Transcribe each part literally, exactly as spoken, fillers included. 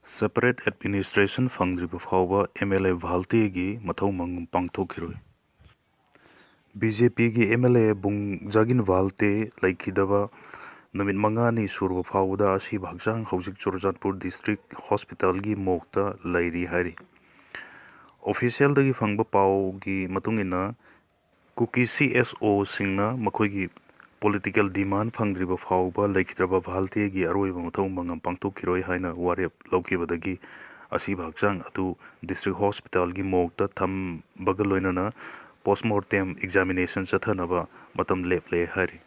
Separate administration ꯐꯪꯗ꯭ꯔꯤꯕ ꯐꯥꯎꯕ MLA ꯚꯥꯜꯇꯦꯒꯤ ꯃꯊꯧ ꯃꯉꯝ ꯄꯥꯡꯊꯣꯛꯈꯤꯔꯣꯏ꯫ BJPꯒꯤ MLA ꯕꯨꯡ ꯖꯥꯒꯤꯟ ꯚꯥꯜꯇꯦ ꯂꯩꯈꯤꯗꯕ ꯅꯨꯃꯤꯠ ꯃꯉꯥꯅꯤ ꯁꯨꯔꯕ ꯐꯥꯎꯕꯗ ꯑꯁꯤꯕ ꯍꯛꯆꯥꯡ ꯍꯧꯖꯤꯛ ꯆꯨꯔꯆꯥꯟꯄꯨꯔ district hospitalꯒꯤ morgueꯇ ꯂꯩꯔꯤ ꯍꯥꯏꯔꯤ꯫ Officialꯗꯒꯤ ꯐꯪꯕ ꯄꯥꯎꯒꯤ ꯃꯇꯨꯡ ꯏꯟꯅ, ꯀꯨꯀꯤ CSOꯁꯤꯡꯅ ꯃꯈꯣꯏꯒꯤ political demand ꯐꯪꯗ꯭ꯔꯤꯕ ꯐꯥꯎꯕ ꯂꯩꯈꯤꯗ꯭ꯔꯕ ꯚꯥꯜꯇꯦꯒꯤ ꯑꯔꯣꯏꯕ ꯃꯊꯧ ꯃꯉꯝ ꯄꯥꯡꯊꯣꯛꯈꯤꯔꯣꯏ ꯍꯥꯏꯅ ꯋꯥꯔꯦꯞ ꯂꯧꯈꯤꯕꯗꯒꯤ ꯑꯁꯤꯕ ꯍꯛꯆꯥꯡ ꯑꯗꯨ district hospitalꯒꯤ morgueꯇ ꯊꯝꯕꯒ ꯂꯣꯏꯅꯅ post mortem examination ꯆꯠꯊꯅꯕ ꯃꯇꯝ ꯂꯦꯞꯂꯦ ꯍꯥꯏꯔꯤ꯫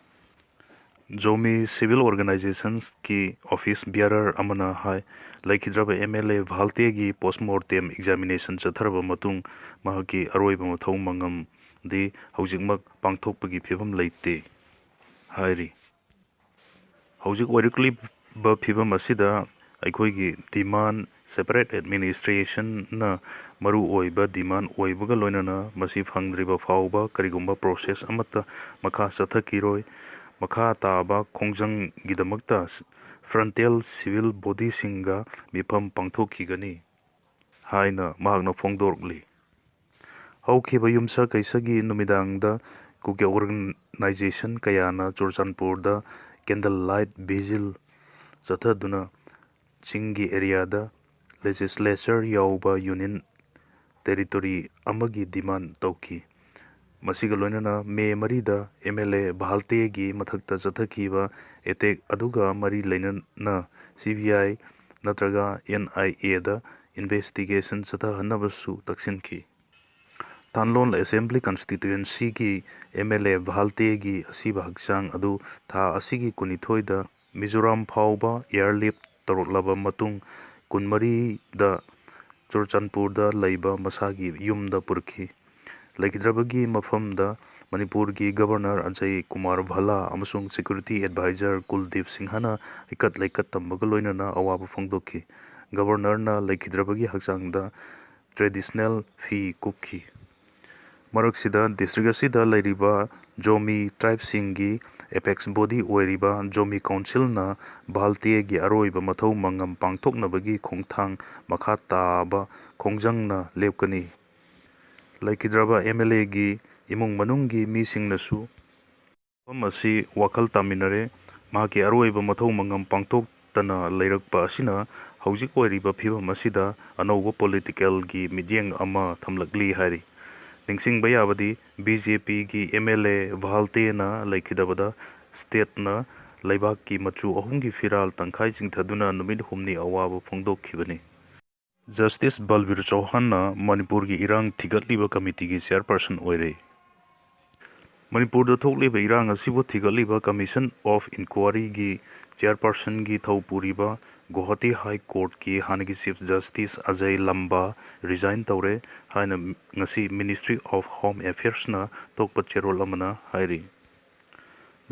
ꯖꯣꯃꯤ civil organizationsꯀꯤ office bearer ꯑꯃꯅ ꯍꯥꯏ, ꯂꯩꯈꯤꯗ꯭ꯔꯕ MLA ꯚꯥꯜꯇꯦꯒꯤ post mortem examination ꯆꯠꯊꯔꯕ ꯃꯇꯨꯡ ꯃꯍꯥꯛꯀꯤ ꯑꯔꯣꯏꯕ ꯃꯊꯧ ꯃꯉꯝꯗꯤ ꯍꯧꯖꯤꯛꯃꯛ ꯄꯥꯡꯊꯣꯛꯄꯒꯤ ꯐꯤꯕꯝ ꯂꯩꯇꯦ ꯍꯥꯏꯔꯤ꯫ ꯍꯧꯖꯤꯛ ꯑꯣꯏꯔꯛꯂꯤꯕ ꯐꯤꯕꯝ ꯑꯁꯤꯗ ꯑꯩꯈꯣꯏꯒꯤ demand separate administrationꯅ ꯃꯔꯨ ꯑꯣꯏꯕ demand ꯑꯣꯏꯕꯒ ꯂꯣꯏꯅꯅ ꯃꯁꯤ ꯐꯪꯗ꯭ꯔꯤꯕ ꯐꯥꯎꯕ ꯀꯔꯤꯒꯨꯝꯕ process ꯑꯃꯠꯇ ꯃꯈꯥ ꯆꯠꯊꯈꯤꯔꯣꯏ꯫ ꯃꯈꯥ ꯇꯥꯕ ꯈꯣꯡꯖꯪꯒꯤꯗꯃꯛꯇ frontal civil bodyꯁꯤꯡꯒ ꯃꯤꯐꯝ ꯄꯥꯡꯊꯣꯛꯈꯤꯒꯅꯤ ꯍꯥꯏꯅ ꯃꯍꯥꯛꯅ ꯐꯣꯡꯗꯣꯔꯛꯂꯤ꯫ ꯍꯧꯈꯤꯕ ꯌꯨꯝꯁꯀꯩꯁꯒꯤ ꯅꯨꯃꯤꯗꯥꯡꯗ ꯀꯨꯀꯤ organization ꯀꯌꯥꯅ ꯆꯨꯔꯆꯥꯟꯄꯨꯔꯗ candle light vigil ꯆꯠꯊꯗꯨꯅ ꯆꯤꯡꯒꯤ areaꯗ legislature ꯌꯥꯎꯕ union territory ꯑꯃꯒꯤ demand ꯇꯧꯈꯤ꯫ ꯃꯁꯤꯒ ꯂꯣꯏꯅꯅ May ꯃꯔꯤꯗ MLA ꯚꯥꯜꯇꯦꯒꯤ ꯃꯊꯛꯇ ꯆꯠꯊꯈꯤꯕ attack ꯑꯗꯨꯒ ꯃꯔꯤ ꯂꯩꯅꯅ CBI ꯅꯠꯇ꯭ꯔꯒ NIAꯗ investigation ꯆꯠꯊꯍꯟꯅꯕꯁꯨ ꯇꯛꯁꯤꯟꯈꯤ꯫ ꯊꯥꯟꯂꯣꯟ Assembly Constituencyꯒꯤ MLA ꯚꯥꯜꯇꯦꯒꯤ ꯑꯁꯤꯕ ꯍꯛꯆꯥꯡ ꯑꯗꯨ ꯊꯥ ꯑꯁꯤꯒꯤ ꯀꯨꯟꯅꯤꯊꯣꯏꯗ ꯃꯤꯖꯣꯔꯥꯝ ꯐꯥꯎꯕ airlift ꯇꯧꯔꯛꯂꯕ ꯃꯇꯨꯡ, ꯀꯨꯟꯃꯔꯤꯗ ꯆꯨꯔꯆꯥꯟꯄꯨꯔꯗ ꯂꯩꯕ ꯃꯁꯥꯒꯤ ꯌꯨꯝꯗ ꯄꯨꯔꯛꯈꯤ꯫ ꯂꯩꯈꯤꯗ꯭ꯔꯕꯒꯤ ꯃꯐꯝꯗ ꯃꯅꯤꯄꯨꯔꯒꯤ Governor ꯑꯖꯌ ꯀꯨꯃꯥꯔ ꯚꯜꯂꯥ ꯑꯃꯁꯨꯡ security advisor ꯀꯨꯜꯗꯤꯞ ꯁꯤꯡꯍꯅ ꯏꯀꯠ ꯂꯩꯀꯠ ꯇꯝꯕꯒ ꯂꯣꯏꯅꯅ ꯑꯋꯥꯕ ꯐꯣꯡꯗꯣꯛꯈꯤ꯫ Governorꯅ ꯂꯩꯈꯤꯗ꯭ꯔꯕꯒꯤ ꯍꯛꯆꯥꯡꯗ traditional ꯐꯤ ꯀꯨꯞꯈꯤ꯫ ꯃꯔꯛꯁꯤꯗ district ꯑꯁꯤꯗ ꯂꯩꯔꯤꯕ ꯖꯣꯃꯤ ꯇ꯭ꯔꯥꯏꯕꯁꯤꯡꯒꯤ ꯑꯦꯄꯦꯛꯁ ꯕꯣꯗꯤ ꯑꯣꯏꯔꯤꯕ ꯖꯣꯃꯤ ꯀꯥꯎꯟꯁꯤꯜꯅ ꯚꯥꯜꯇꯦꯒꯤ ꯑꯔꯣꯏꯕ ꯃꯊꯧ ꯃꯉꯝ ꯄꯥꯡꯊꯣꯛꯅꯕꯒꯤ ꯈꯣꯡꯊꯥꯡ ꯃꯈꯥ ꯇꯥꯕ ꯈꯣꯡꯖꯪꯅ ꯂꯦꯞꯀꯅꯤ꯫ ꯂꯩꯈꯤꯗ꯭ꯔꯕ ꯑꯦꯝ ꯑꯦꯜ ꯑꯦꯒꯤ ꯏꯃꯨꯡ ꯃꯅꯨꯡꯒꯤ ꯃꯤꯁꯤꯡꯅꯁꯨ ꯋꯥꯐꯝ ꯑꯁꯤ ꯋꯥꯈꯜ ꯇꯥꯃꯤꯟꯅꯔꯦ꯫ ꯃꯍꯥꯛꯀꯤ ꯑꯔꯣꯏꯕ ꯃꯊꯧ ꯃꯉꯝ ꯄꯥꯡꯊꯣꯛꯇꯅ ꯂꯩꯔꯛꯄ ꯑꯁꯤꯅ ꯍꯧꯖꯤꯛ ꯑꯣꯏꯔꯤꯕ ꯐꯤꯕꯝ ꯑꯁꯤꯗ ꯑꯅꯧꯕ ꯄꯣꯂꯤꯇꯤꯀꯦꯜꯒꯤ ꯃꯤꯠꯌꯦꯡ ꯑꯃ ꯊꯝꯂꯛꯂꯤ ꯍꯥꯏꯔꯤ꯫ ꯅꯤꯡꯁꯤꯡꯕ ꯌꯥꯕꯗꯤ, ꯕꯤ ꯖꯦ ꯄꯤꯒꯤ ꯑꯦꯝ ꯑꯦꯜ ꯑꯦ ꯚꯥꯜꯇꯦꯅ ꯂꯩꯈꯤꯗꯕꯗ ꯁ꯭ꯇꯦꯠꯅ ꯂꯩꯕꯥꯛꯀꯤ ꯃꯆꯨ ꯑꯍꯨꯝꯒꯤ ꯐꯤꯔꯥꯜ ꯇꯪꯈꯥꯏ ꯆꯤꯡꯊꯗꯨꯅ ꯅꯨꯃꯤꯠ ꯍꯨꯝꯅꯤ ꯑꯋꯥꯕ ꯐꯣꯡꯗꯣꯛꯈꯤꯕꯅꯤ꯫ ꯖꯁꯇꯤꯁ ꯕꯜꯕꯤꯔ ꯆꯧꯍꯥꯟꯅ ꯃꯅꯤꯄꯨꯔꯒꯤ ꯏꯔꯥꯡ ꯊꯤꯒꯠꯂꯤꯕ ꯀꯃꯤꯇꯤꯒꯤ ꯆꯦꯌꯔꯄꯔꯁꯟ ꯑꯣꯏꯔꯦ꯫ ꯃꯅꯤꯄꯨꯔꯗ ꯊꯣꯛꯂꯤꯕ ꯏꯔꯥꯡ ꯑꯁꯤꯕꯨ ꯊꯤꯒꯠꯂꯤꯕ ꯀꯃꯤꯁꯟ ꯑꯣꯐ ꯏꯟꯀ꯭ꯋꯥꯔꯤꯒꯤ ꯆꯦꯌꯔꯄꯔꯁꯟꯒꯤ ꯊꯧ ꯄꯨꯔꯤꯕ ꯒꯨꯋꯥꯍꯥꯇꯤ ꯍꯥꯏ ꯀꯣꯔꯠꯀꯤ ꯍꯥꯟꯅꯒꯤ ꯆꯤꯐ ꯖꯁꯇꯤꯁ ꯑꯖꯌ ꯂꯝꯕꯥ ꯔꯤꯖꯥꯏꯟ ꯇꯧꯔꯦ ꯍꯥꯏꯅ ꯉꯁꯤ ꯃꯤꯅꯤꯁꯇ꯭ꯔꯤ ꯑꯣꯐ ꯍꯣꯝ ꯑꯦꯐꯤꯌꯔꯁꯅ ꯊꯣꯛꯄ ꯆꯦꯔꯣꯜ ꯑꯃꯅ ꯍꯥꯏꯔꯤ꯫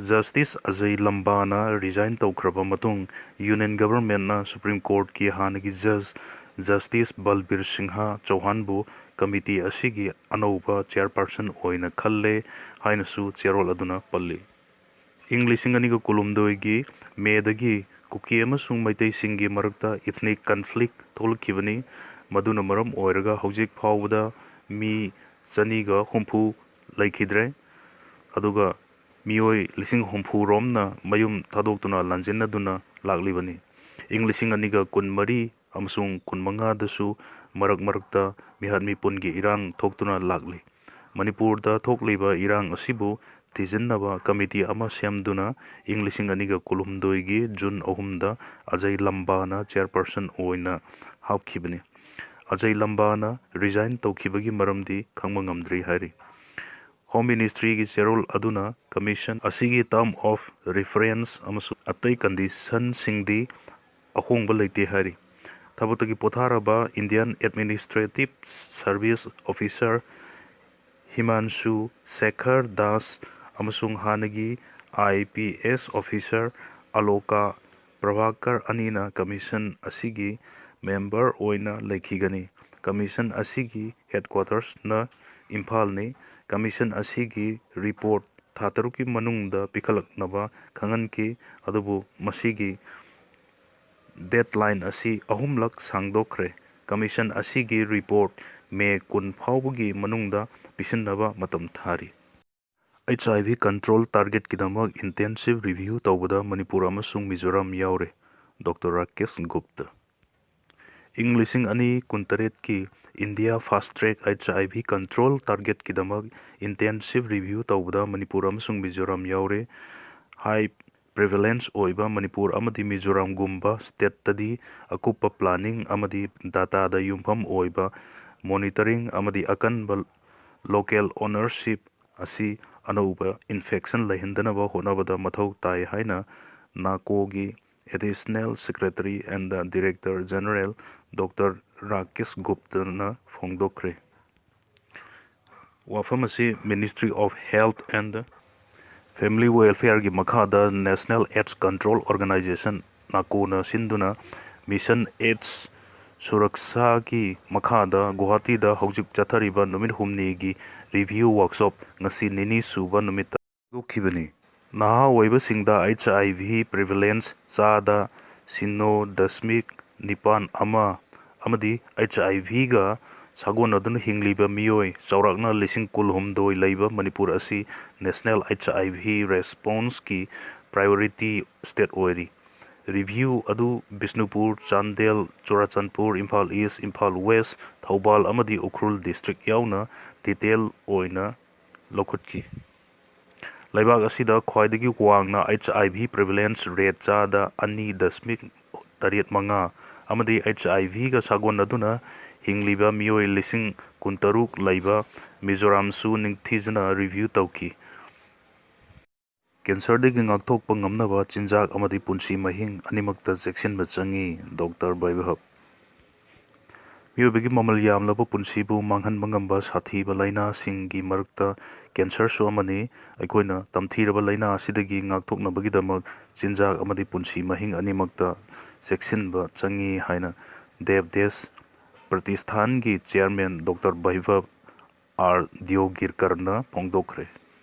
ꯖꯁꯇꯤꯁ ꯑꯖꯌ ꯂꯝꯕꯥꯅ ꯔꯤꯖꯥꯏꯟ ꯇꯧꯈ꯭ꯔꯕ ꯃꯇꯨꯡ, ꯌꯨꯅꯤꯌꯟ ꯒꯚꯔꯟꯃꯦꯟꯠꯅ ꯁꯨꯄ꯭ꯔꯤꯝ ꯀꯣꯔꯠꯀꯤ ꯍꯥꯟꯅꯒꯤ ꯖꯖ ꯖꯁꯇꯤꯁ ꯕꯜꯕꯤꯔ ꯁꯤꯡꯍ ꯆꯧꯍꯥꯟꯕꯨ ꯀꯃꯤꯇꯤ ꯑꯁꯤꯒꯤ ꯑꯅꯧꯕ ꯆꯦꯌꯔꯄꯔꯁꯟ ꯑꯣꯏꯅ ꯈꯜꯂꯦ ꯍꯥꯏꯅꯁꯨ ꯆꯦꯔꯣꯜ ꯑꯗꯨꯅ ꯄꯜꯂꯤ꯫ ꯏꯪ ꯂꯤꯁꯤꯡ ꯑꯅꯤꯒ ꯀꯨꯟꯍꯨꯝꯗꯣꯏꯒꯤ ꯃꯦꯗꯒꯤ ꯀꯨꯀꯤ ꯑꯃꯁꯨꯡ ꯃꯩꯇꯩꯁꯤꯡꯒꯤ ꯃꯔꯛꯇ ꯏꯊꯅꯤꯛ ꯀꯟꯐ꯭ꯂꯤꯛ ꯊꯣꯛꯂꯛꯈꯤꯕꯅꯤ꯫ ꯃꯗꯨꯅ ꯃꯔꯝ ꯑꯣꯏꯔꯒ ꯍꯧꯖꯤꯛ ꯐꯥꯎꯕꯗ ꯃꯤ ꯆꯅꯤꯒ ꯍꯨꯝꯐꯨ ꯂꯩꯈꯤꯗ꯭ꯔꯦ꯫ ꯑꯗꯨꯒ ꯃꯤꯑꯣꯏ ꯂꯤꯁꯤꯡ ꯍꯨꯝꯐꯨ ꯔꯣꯝꯅ ꯃꯌꯨꯝ ꯊꯥꯗꯣꯛꯇꯨꯅ ꯂꯥꯟꯖꯦꯟꯅꯗꯨꯅ ꯂꯥꯛꯂꯤꯕꯅꯤ꯫ ꯏꯪ ꯂꯤꯁꯤꯡ ꯑꯅꯤꯒ ꯀꯨꯟꯃꯔꯤ ꯑꯃꯁꯨꯡ ꯀꯨꯟꯃꯉꯥꯗꯁꯨ ꯃꯔꯛ ꯃꯔꯛꯇ ꯃꯤꯍꯥꯠ ꯃꯤꯄꯨꯟꯒꯤ ꯏꯔꯥꯡ ꯊꯣꯛꯇꯨꯅ ꯂꯥꯛꯂꯤ꯫ ꯃꯅꯤꯄꯨꯔꯗ ꯊꯣꯛꯂꯤꯕ ꯏꯔꯥꯡ ꯑꯁꯤꯕꯨ ꯊꯤꯖꯤꯟꯅꯕ ꯀꯃꯤꯇꯤ ꯑꯃ ꯁꯦꯝꯗꯨꯅ ꯏꯪ ꯂꯤꯁꯤꯡ ꯑꯅꯤꯒ ꯀꯨꯟꯍꯨꯝꯗꯣꯏꯒꯤ ꯖꯨꯟ ꯑꯍꯨꯝꯗ ꯑꯖꯌ ꯂꯝꯕꯥꯅ ꯆꯦꯌꯔꯄꯔꯁꯟ ꯑꯣꯏꯅ ꯍꯥꯞꯈꯤꯕꯅꯤ꯫ ꯑꯖꯌ ꯂꯝꯕꯥꯅ ꯔꯤꯖꯥꯏꯟ ꯇꯧꯈꯤꯕꯒꯤ ꯃꯔꯝꯗꯤ ꯈꯪꯕ ꯉꯝꯗ꯭ꯔꯤ ꯍꯥꯏꯔꯤ꯫ ꯍꯣꯝ ꯃꯤꯅꯤꯁꯇ꯭ꯔꯤꯒꯤ ꯆꯦꯔꯣꯜ ꯑꯗꯨꯅ ꯀꯃꯤꯁꯟ ꯑꯁꯤꯒꯤ ꯇꯔꯝ ꯑꯣꯐ ꯔꯤꯐꯔꯦꯟꯁ ꯑꯃꯁꯨꯡ ꯑꯇꯩ ꯀꯟꯗꯤꯁꯟꯁꯤꯡꯗꯤ ꯑꯍꯣꯡꯕ ꯂꯩꯇꯦ ꯍꯥꯏꯔꯤ꯫ ꯊꯕꯛꯇꯒꯤ ꯄꯣꯊꯥꯔꯕ Indian administrative service officer Himanshu Shekhar Das ꯑꯃꯁꯨꯡ ꯍꯥꯟꯅꯒꯤ I P S officer ꯑꯂꯣꯀꯥ Prabhakar ꯑꯅꯤꯅ ꯀꯃꯤꯁꯟ ꯑꯁꯤꯒꯤ ꯃꯦꯝꯕꯔ ꯑꯣꯏꯅ ꯂꯩꯈꯤꯒꯅꯤ꯫ ꯀꯃꯤꯁꯟ ꯑꯁꯤꯒꯤ ꯍꯦꯗꯀ꯭ꯋꯥꯇꯔꯁꯅ ꯏꯝꯐꯥꯜꯅꯤ꯫ ꯀꯃꯤꯁꯟ ꯑꯁꯤꯒꯤ ꯔꯤꯄꯣꯔꯠ ꯊꯥ ꯇꯔꯨꯛꯀꯤ ꯃꯅꯨꯡꯗ ꯄꯤꯈꯠꯂꯛꯅꯕ ꯈꯪꯍꯟꯈꯤ꯫ ꯑꯗꯨꯕꯨ ꯃꯁꯤꯒꯤ deadline ꯑꯁꯤ ꯑꯍꯨꯝꯂꯛ ꯁꯥꯡꯗꯣꯛꯈ꯭ꯔꯦ꯫ Commission ꯑꯁꯤꯒꯤ report May ꯀꯨꯟ ꯐꯥꯎꯕꯒꯤ ꯃꯅꯨꯡꯗ ꯄꯤꯁꯤꯟꯅꯕ ꯃꯇꯝ ꯊꯥꯔꯤ꯫ H I V control targetꯀꯤꯗꯃꯛ intensive review ꯇꯧꯕꯗ ꯃꯅꯤꯄꯨꯔ ꯑꯃꯁꯨꯡ ꯃꯤꯖꯣꯔꯥꯝ ꯌꯥꯎꯔꯦ꯫ ꯗꯣꯛꯇꯔ ꯔꯥꯀꯦꯁ ꯒꯨꯞꯇ꯫ ꯏꯪ ꯂꯤꯁꯤꯡ ꯑꯅꯤ ꯀꯨꯟꯇꯔꯦꯠꯀꯤ India Fast Track H I V control targetꯀꯤꯗꯃꯛ intensive review ꯇꯧꯕꯗ ꯃꯅꯤꯄꯨꯔ ꯑꯃꯁꯨꯡ ꯃꯤꯖꯣꯔꯥꯝ ꯌꯥꯎꯔꯦ꯫ High prevalence ꯑꯣꯏꯕ ꯃꯅꯤꯄꯨꯔ ꯑꯃꯗꯤ ꯃꯤꯖꯣꯔꯥꯝꯒꯨꯝꯕ stateꯇꯗꯤ ꯑꯀꯨꯞꯄ planning ꯑꯃꯗꯤ dataꯗ ꯌꯨꯝꯐꯝ ꯑꯣꯏꯕ monitoring ꯑꯃꯗꯤ ꯑꯀꯟꯕ local ownership ꯑꯁꯤ ꯑꯅꯧꯕ infection ꯂꯩꯍꯟꯗꯅꯕ ꯍꯣꯠꯅꯕꯗ ꯃꯊꯧ ꯇꯥꯏ ꯍꯥꯏꯅ NACOꯒꯤ Additional Secretary and the Director General doctor Rakesh ꯒꯨꯞꯇꯅ ꯐꯣꯡꯗꯣꯛꯈ꯭ꯔꯦ꯫ ꯋꯥꯐꯝ ꯑꯁꯤ Ministry of Health and Family Welfareꯒꯤ ꯃꯈꯥꯗ National AIDS Control Organization NACOꯅ ꯁꯤꯟꯗꯨꯅ Mission AIDS Surakshaꯒꯤ ꯃꯈꯥꯗ ꯒꯨꯋꯥꯍꯥꯇꯤꯗ ꯍꯧꯖꯤꯛ ꯆꯠꯊꯔꯤꯕ ꯅꯨꯃꯤꯠ ꯍꯨꯝꯅꯤꯒꯤ review workshop ꯉꯁꯤ ꯅꯤꯅꯤ ꯁꯨꯕ ꯅꯨꯃꯤꯠꯇ ꯍꯧꯗꯣꯛꯈꯤꯕꯅꯤ꯫ ꯅꯍꯥ ꯑꯣꯏꯕꯁꯤꯡꯗ H I V prevalence ꯆꯥꯗ ꯁꯤꯅꯣ ꯗꯁꯃꯤꯛ ꯅꯤꯄꯥꯟ ꯑꯃ ꯑꯃꯗꯤ H I Vꯒ ꯁꯥꯒꯣꯟꯅꯗꯨꯅ ꯍꯤꯡꯂꯤꯕ ꯃꯤꯑꯣꯏ ꯆꯥꯎꯔꯥꯛꯅ ꯂꯤꯁꯤꯡ ꯀꯨꯟꯍꯨꯝꯗꯣꯏ ꯂꯩꯕ ꯃꯅꯤꯄꯨꯔ ꯑꯁꯤ National H I V Responseꯀꯤ priority state ꯑꯣꯏꯔꯤ꯫ Review ꯑꯗꯨ ꯕꯤꯁꯅꯨꯄꯨꯔ, ꯆꯥꯟꯗꯦꯜ, ꯆꯨꯔꯥꯆꯥꯟꯄꯨꯔ, ꯏꯝꯐꯥꯜ East, ꯏꯝꯐꯥꯜ West, ꯊꯧꯕꯥꯜ ꯑꯃꯗꯤ ꯎꯈ꯭ꯔꯨꯜ district ꯌꯥꯎꯅ detail ꯑꯣꯏꯅ ꯂꯧꯈꯠꯈꯤ꯫ ꯂꯩꯕꯥꯛ ꯑꯁꯤꯗ ꯈ꯭ꯋꯥꯏꯗꯒꯤ ꯋꯥꯡꯅ H I V prevalence rate ꯆꯥꯗ ꯑꯅꯤ ꯗꯁꯃꯤꯛ ꯇꯔꯦꯠ ꯃꯉꯥ ꯑꯃꯗꯤ H I Vꯒ ꯁꯥꯒꯣꯟꯅꯗꯨꯅ ꯍꯤꯡꯂꯤꯕ ꯃꯤꯑꯣꯏ ꯂꯤꯁꯤꯡ ꯀꯨꯟꯇꯔꯨꯛ ꯂꯩꯕ ꯃꯤꯖꯣꯔꯥꯝꯁꯨ ꯅꯤꯡꯊꯤꯖꯅ review ꯇꯧꯈꯤ꯫ Cancerꯗꯒꯤ ꯉꯥꯛꯊꯣꯛꯄ ꯉꯝꯅꯕ ꯆꯤꯟꯖꯥꯛ ꯑꯃꯗꯤ ꯄꯨꯟꯁꯤ ꯃꯍꯤꯡ ꯑꯅꯤꯃꯛꯇ ꯆꯦꯛꯁꯤꯟꯕ ꯆꯪꯏ, ꯗꯣꯛꯇꯔ ꯕꯩꯕꯍꯕ꯫ ꯃꯤꯑꯣꯏꯕꯒꯤ ꯃꯃꯜ ꯌꯥꯝꯂꯕ ꯄꯨꯟꯁꯤꯕꯨ ꯃꯥꯡꯍꯟꯕ ꯉꯝꯕ ꯁꯥꯊꯤꯕ ꯂꯥꯏꯅꯥꯁꯤꯡꯒꯤ ꯃꯔꯛꯇ cancerꯁꯨ ꯑꯃꯅꯤ꯫ ꯑꯩꯈꯣꯏꯅ ꯇꯝꯊꯤꯔꯕ ꯂꯥꯏꯅꯥ ꯑꯁꯤꯗꯒꯤ ꯉꯥꯛꯊꯣꯛꯅꯕꯒꯤꯗꯃꯛ ꯆꯤꯟꯖꯥꯛ ꯑꯃꯗꯤ ꯄꯨꯟꯁꯤ ꯃꯍꯤꯡ ꯑꯅꯤꯃꯛꯇ ꯆꯦꯛꯁꯤꯟꯕ ꯆꯪꯏ ꯍꯥꯏꯅ ꯗꯦꯕꯗꯦꯁ ꯄ꯭ꯔꯇꯤꯁꯊꯥꯟꯒꯤ chairman ꯗꯣꯛꯇꯔ ꯕꯩꯕꯍꯕ ꯑꯥꯔ ꯗꯤꯌꯣꯒꯤꯔꯀꯔꯅ ꯐꯣꯡꯗꯣꯛꯈ꯭ꯔꯦ꯫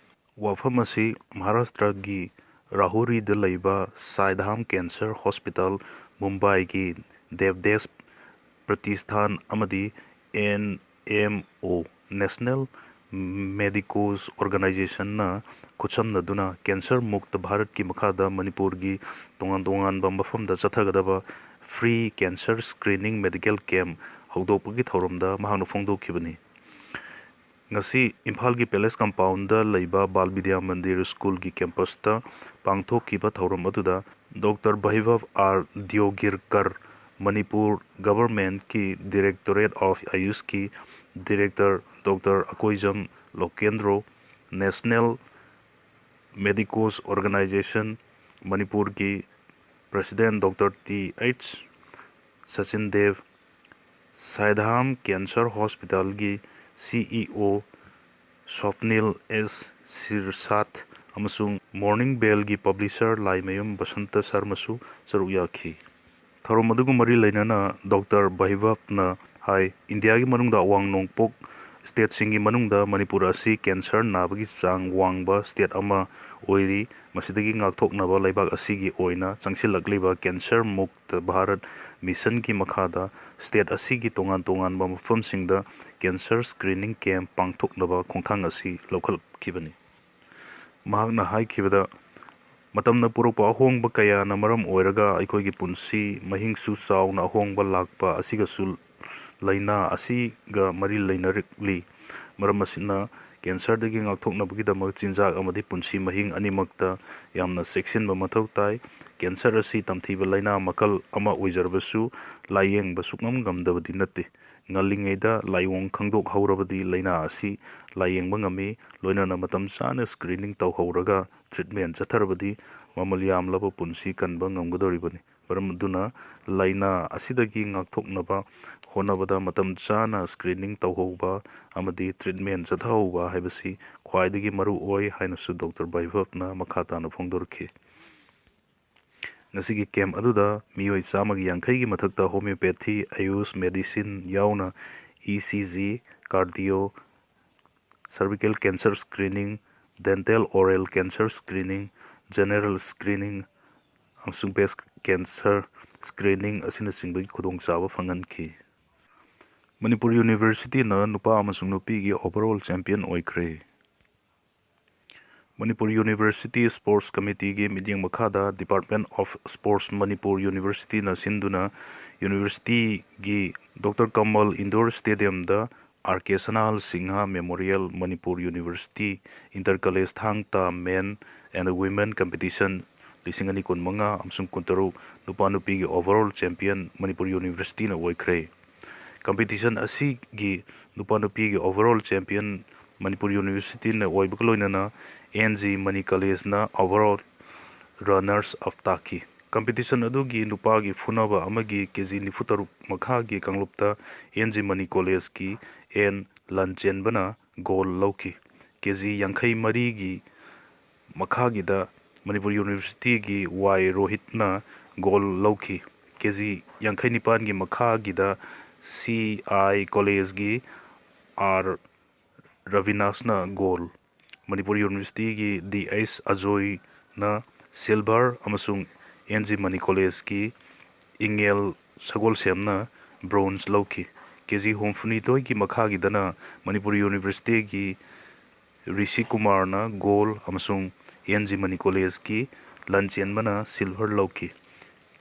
ꯋꯥꯐꯝ ꯑꯁꯤ ꯃꯍꯥꯔꯥꯁꯇ꯭ꯔꯒꯤ ꯔꯥꯍꯨꯔꯤꯗ ꯂꯩꯕ ꯁꯥꯏꯙꯥꯝ ꯀꯦꯟꯁꯔ ꯍꯣꯁꯄꯤꯇꯥꯜ, ꯃꯨꯝꯕꯥꯏꯒꯤ ꯗꯦꯕꯗꯦꯁ ꯄ꯭ꯔꯇꯤꯁꯊꯥꯟ ꯑꯃꯗꯤ and M O, National Medicos Organizationꯅ ꯈꯨꯠꯁꯝꯅꯗꯨꯅ cancer ꯃꯨꯛꯇ ꯚꯥꯔꯠꯀꯤ ꯃꯈꯥꯗ ꯃꯅꯤꯄꯨꯔꯒꯤ ꯇꯣꯉꯥꯟ ꯇꯣꯉꯥꯟꯕ ꯃꯐꯝꯗ ꯆꯠꯊꯒꯗꯕ free cancer screening medical camp ꯍꯧꯗꯣꯛꯄꯒꯤ ꯊꯧꯔꯝꯗ ꯃꯍꯥꯛꯅ ꯐꯣꯡꯗꯣꯛꯈꯤꯕꯅꯤ꯫ ꯉꯁꯤ ꯏꯝꯐꯥꯜꯒꯤ ꯄꯦꯂꯦꯁ ꯀꯝꯄꯥꯎꯟꯗ ꯂꯩꯕ ꯕꯥꯜ ꯕꯤꯗ꯭ꯌꯥ ꯃꯟꯗꯤꯔ ꯁ꯭ꯀꯨꯜꯒꯤ ꯀꯦꯝꯄꯁꯇ ꯄꯥꯡꯊꯣꯛꯈꯤꯕ ꯊꯧꯔꯝ ꯑꯗꯨꯗ ꯗꯣꯛꯇꯔ ꯚꯩꯚꯕ ꯑꯥꯔ ꯗ꯭ꯌꯣꯒꯤꯔꯀꯔ, ꯃꯅꯤꯄꯨꯔ ꯒꯚꯔꯟꯃꯦꯟꯠꯀꯤ Directorate of ꯑꯥꯌꯨꯁꯀꯤ director doctor Akoijam Lokendro, National Medicos Organization ꯃꯅꯤꯄꯨꯔꯒꯤ president doctor T H Sachin Deb, Saidham cancer ꯍꯣꯁꯄꯤꯇꯥꯜꯒꯤ C E O Swapnil S Shirsath ꯑꯃꯁꯨꯡ ꯃꯣꯔꯅꯤꯡ ꯕꯦꯜꯒꯤ ꯄꯕ꯭ꯂꯤꯁꯔ ꯂꯥꯏꯃꯌꯨꯝ ꯕꯁꯟꯇ ꯁꯔꯃꯁꯨ ꯁꯔꯨꯛ ꯌꯥꯈꯤ꯫ ꯊꯧꯔꯝ ꯑꯗꯨꯒ ꯃꯔꯤ ꯂꯩꯅꯅ ꯗꯣꯛꯇꯔ ꯚꯩꯚꯕꯅ ꯍꯥꯏ, ꯏꯟꯗꯤꯌꯥꯒꯤ ꯃꯅꯨꯡꯗ ꯑꯋꯥꯡ ꯅꯣꯡꯄꯣꯛ ꯁ꯭ꯇꯦꯠꯁꯤꯡꯒꯤ ꯃꯅꯨꯡꯗ ꯃꯅꯤꯄꯨꯔ ꯑꯁꯤ ꯀꯦꯟꯁꯔ ꯅꯥꯕꯒꯤ ꯆꯥꯡ ꯋꯥꯡꯕ ꯁ꯭ꯇꯦꯠ ꯑꯃ ꯑꯣꯏꯔꯤ꯫ ꯃꯁꯤꯗꯒꯤ ꯉꯥꯛꯊꯣꯛꯅꯕ ꯂꯩꯕꯥꯛ ꯑꯁꯤꯒꯤ ꯑꯣꯏꯅ ꯆꯪꯁꯤꯜꯂꯛꯂꯤꯕ ꯀꯦꯟꯁꯔ ꯃꯨꯛꯇ ꯚꯥꯔꯠ ꯃꯤꯁꯟꯒꯤ ꯃꯈꯥꯗ ꯁ꯭ꯇꯦꯠ ꯑꯁꯤꯒꯤ ꯇꯣꯉꯥꯟ ꯇꯣꯉꯥꯟꯕ ꯃꯐꯝꯁꯤꯡꯗ ꯀꯦꯟꯁꯔ ꯁ꯭ꯀ꯭ꯔꯤꯅꯤꯡ ꯀꯦꯝꯞ ꯄꯥꯡꯊꯣꯛꯅꯕ ꯈꯣꯡꯊꯥꯡ ꯑꯁꯤ ꯂꯧꯈꯠꯂꯛꯈꯤꯕꯅꯤ꯫ ꯃꯍꯥꯛꯅ ꯍꯥꯏꯈꯤꯕꯗ, ꯃꯇꯝꯅ ꯄꯨꯔꯛꯄ ꯑꯍꯣꯡꯕ ꯀꯌꯥꯅ ꯃꯔꯝ ꯑꯣꯏꯔꯒ ꯑꯩꯈꯣꯏꯒꯤ ꯄꯨꯟꯁꯤ ꯃꯍꯤꯡꯁꯨ ꯆꯥꯎꯅ ꯑꯍꯣꯡꯕ ꯂꯥꯛꯄ ꯑꯁꯤꯒꯁꯨ ꯂꯥꯏꯅꯥ ꯑꯁꯤꯒ ꯃꯔꯤ ꯂꯩꯅꯔꯛꯂꯤ꯫ ꯃꯔꯝ ꯑꯁꯤꯅ, ꯀꯦꯟꯁꯔꯗꯒꯤ ꯉꯥꯛꯊꯣꯛꯅꯕꯒꯤꯗꯃꯛ ꯆꯤꯟꯖꯥꯛ ꯑꯃꯗꯤ ꯄꯨꯟꯁꯤ ꯃꯍꯤꯡ ꯑꯅꯤꯃꯛꯇ ꯌꯥꯝꯅ ꯆꯦꯛꯁꯤꯟꯕ ꯃꯊꯧ ꯇꯥꯏ꯫ ꯀꯦꯟꯁꯔ ꯑꯁꯤ ꯇꯝꯊꯤꯕ ꯂꯥꯏꯅꯥ ꯃꯈꯜ ꯑꯃ ꯑꯣꯏꯖꯔꯕꯁꯨ, ꯂꯥꯏꯌꯦꯡꯕ ꯁꯨꯛꯉꯝ ꯉꯝꯗꯕꯗꯤ ꯅꯠꯇꯦ꯫ ꯉꯜꯂꯤꯉꯩꯗ ꯂꯥꯏꯑꯣꯡ ꯈꯪꯗꯣꯛꯍꯧꯔꯕꯗꯤ ꯂꯥꯏꯅꯥ ꯑꯁꯤ ꯂꯥꯏꯌꯦꯡꯕ ꯉꯝꯃꯤ, ꯂꯣꯏꯅꯅ ꯃꯇꯝ ꯆꯥꯅ ꯁ꯭ꯀ꯭ꯔꯤꯅꯤꯡ ꯇꯧꯍꯧꯔꯒ ꯇ꯭ꯔꯤꯠꯃꯦꯟ ꯆꯠꯊꯔꯕꯗꯤ ꯃꯃꯜ ꯌꯥꯝꯂꯕ ꯄꯨꯟꯁꯤ ꯀꯟꯕ ꯉꯝꯒꯗꯧꯔꯤꯕꯅꯤ꯫ ꯃꯔꯝ ꯑꯗꯨꯅ ꯂꯥꯏꯅꯥ ꯑꯁꯤꯗꯒꯤ ꯉꯥꯛꯊꯣꯛꯅꯕ ꯍꯣꯠꯅꯕꯗ ꯃꯇꯝ ꯆꯥꯅ ꯁ꯭ꯀ꯭ꯔꯤꯅꯤꯡ ꯇꯧꯍꯧꯕ ꯑꯃꯗꯤ ꯇ꯭ꯔꯤꯠꯃꯦꯟ ꯆꯠꯊꯍꯧꯕ ꯍꯥꯏꯕꯁꯤ ꯈ꯭ꯋꯥꯏꯗꯒꯤ ꯃꯔꯨ ꯑꯣꯏ ꯍꯥꯏꯅꯁꯨ ꯗꯣꯛꯇꯔ ꯚꯩꯚꯕꯅ ꯃꯈꯥ ꯇꯥꯅ ꯐꯣꯡꯗꯣꯔꯛꯈꯤ꯫ ꯉꯁꯤꯒꯤ ꯀꯦꯝꯞ ꯑꯗꯨꯗ ꯃꯤꯑꯣꯏ ꯆꯥꯝꯃꯒꯤ ꯌꯥꯡꯈꯩꯒꯤ ꯃꯊꯛꯇ ꯍꯣꯃꯤꯌꯣꯄꯦꯊꯤ, ꯑꯌꯨꯁ ꯃꯦꯗꯤꯁꯤꯟ ꯌꯥꯎꯅ E C G, cardio, cervical cancer screening, dental oral cancer screening, general screening ꯑꯃꯁꯨꯡ breast cancer screening ꯑꯁꯤꯅꯆꯤꯡꯕꯒꯤ ꯈꯨꯗꯣꯡꯆꯥꯕ ꯐꯪꯍꯟꯈꯤ꯫ ꯃꯅꯤꯄꯨꯔ ꯌꯨꯅꯤꯚꯔꯁꯤꯇꯤꯅ ꯅꯨꯄꯥ ꯑꯃꯁꯨꯡ ꯅꯨꯄꯤꯒꯤ overall champion ꯑꯣꯏꯈ꯭ꯔꯦ꯫ ꯃꯅꯤꯄꯨꯔ ꯌꯨꯅꯤꯚꯔꯁꯤꯇꯤ ꯁ꯭ꯄꯣꯔꯠꯁ ꯀꯃꯤꯇꯤꯒꯤ ꯃꯤꯠꯌꯦꯡ ꯃꯈꯥꯗ Department of Sports ꯃꯅꯤꯄꯨꯔ ꯌꯨꯅꯤꯚꯔꯁꯤꯇꯤꯅ ꯁꯤꯟꯗꯨꯅ ꯌꯨꯅꯤꯚꯔꯁꯤꯇꯤꯒꯤ ꯗꯣꯛꯇꯔ ꯀꯃꯜ ꯏꯟꯗꯣꯔ ꯁ꯭ꯇꯦꯗꯤꯌꯝꯗ R K Sanahal Singh memorial Manipur university inter college ꯊꯥꯡ ꯇꯥ men and women competition ꯂꯤꯁꯤꯡ ꯑꯅꯤ ꯀꯨꯟꯃꯉꯥ ꯑꯃꯁꯨꯡ ꯀꯨꯟꯇꯔꯨꯛ ꯅꯨꯄꯥ ꯅꯨꯄꯤꯒꯤ overall champion ꯃꯅꯤꯄꯨꯔ ꯌꯨꯅꯤꯚꯔꯁꯤꯇꯤꯅ ꯑꯣꯏꯈ꯭ꯔꯦ꯫ Competition ꯑꯁꯤꯒꯤ ꯅꯨꯄꯥ ꯅꯨꯄꯤꯒꯤ overall champion ꯃꯅꯤꯄꯨꯔ ꯌꯨꯅꯤꯚꯔꯁꯤꯇꯤꯅ ꯑꯣꯏꯕꯒ ꯂꯣꯏꯅꯅ ꯑꯦꯟ ꯖꯤ ꯃꯅꯤ ꯀꯂꯦꯖꯅ overall runners up ꯇꯥꯈꯤ꯫ Competition ꯑꯗꯨꯒꯤ ꯅꯨꯄꯥꯒꯤ ꯐꯨꯅꯕ ꯑꯃꯒꯤ ꯀꯦ ꯖꯤ ꯅꯤꯐꯨ ꯇꯔꯨꯛ ꯃꯈꯥꯒꯤ ꯀꯥꯡꯂꯨꯞꯇ ꯑꯦꯟ ꯖꯤ ꯃꯅꯤ ꯀꯣꯂꯦꯖꯀꯤ ꯑꯦꯟ ꯂꯟꯆꯦꯟꯕꯅ gold ꯂꯧꯈꯤ꯫ ꯀꯦ ꯖꯤ ꯌꯥꯡꯈꯩ ꯃꯔꯤꯒꯤ ꯃꯈꯥꯒꯤꯗ ꯃꯅꯤꯄꯨꯔ ꯌꯨꯅꯤꯚꯔꯁꯤꯇꯤꯒꯤ ꯋꯥꯏ ꯔꯣꯍꯤꯠꯅ gold ꯂꯧꯈꯤ꯫ ꯀꯦ ꯖꯤ ꯌꯥꯡꯈꯩ ꯅꯤꯄꯥꯟꯒꯤ ꯃꯈꯥꯒꯤꯗ ꯁꯤ ꯑꯥꯏ ꯀꯣꯂꯦꯖꯒꯤ ꯑꯥꯔ ꯔꯕꯤꯅꯥꯁꯅ gold, ꯃꯅꯤꯄꯨꯔ ꯌꯨꯅꯤꯚꯔꯁꯤꯇꯤꯒꯤ ꯗꯤ ꯑꯩꯆ ꯑꯖꯣꯏꯅ silver ꯑꯃꯁꯨꯡ ꯑꯦꯟ ꯖꯤ ꯃꯅꯤ ꯀꯣꯂꯦꯖꯀꯤ ꯏꯪꯉꯦꯜ ꯁꯒꯣꯜꯁꯦꯝꯅ bronze ꯂꯧꯈꯤ꯫ ꯀꯦ ꯖꯤ ꯍꯨꯝꯐꯨꯅꯤꯊꯣꯏꯒꯤ ꯃꯈꯥꯒꯤꯗꯅ ꯃꯅꯤꯄꯨꯔ ꯌꯨꯅꯤꯚꯔꯁꯤꯇꯤꯒꯤ ꯔꯤꯁꯤ ꯀꯨꯃꯥꯔꯅ gold ꯑꯃꯁꯨꯡ ꯑꯦꯟ ꯖꯤ ꯃꯅꯤ ꯀꯣꯂꯦꯖꯀꯤ ꯂꯟꯆꯦꯟꯕꯅ silver ꯂꯧꯈꯤ꯫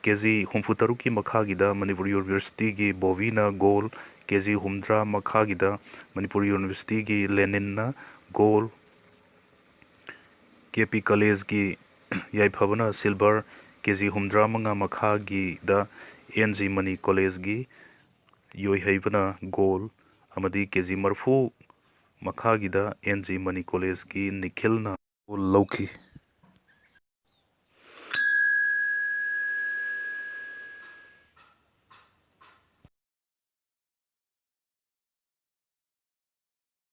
ꯀꯦ ꯖꯤ ꯍꯨꯝꯐꯨꯇꯔꯨꯛꯀꯤ ꯃꯈꯥꯒꯤꯗ ꯃꯅꯤꯄꯨꯔ ꯌꯨꯅꯤꯚꯔꯁꯤꯇꯤꯒꯤ ꯕꯣꯕꯤꯅ gold, ꯀꯦ ꯖꯤ ꯍꯨꯝꯗ꯭ꯔꯥ ꯃꯈꯥꯒꯤꯗ ꯃꯅꯤꯄꯨꯔ ꯌꯨꯅꯤꯚꯔꯁꯤꯇꯤꯒꯤ ꯂꯦꯅꯤꯟꯅ gold, ꯀꯦ ꯄꯤ ꯀꯣꯂꯦꯖꯀꯤ ꯌꯥꯏꯐꯕꯅ silver, ꯀꯦ ꯖꯤ ꯍꯨꯝꯗ꯭ꯔꯥ ꯃꯉꯥ ꯃꯈꯥꯒꯤꯗ ꯑꯦꯟ ꯖꯤ ꯃꯅꯤ ꯀꯣꯂꯦꯖꯀꯤ ꯌꯣꯏꯍꯩꯕꯅ gold ꯑꯃꯗꯤ ꯀꯦ ꯖꯤ ꯃꯔꯤꯐꯨ ꯃꯈꯥꯒꯤꯗ ꯑꯦꯟ ꯖꯤ ꯃꯅꯤ ꯀꯣꯂꯦꯖꯀꯤ ꯅꯤꯈꯤꯜꯅ gold ꯂꯧꯈꯤ꯫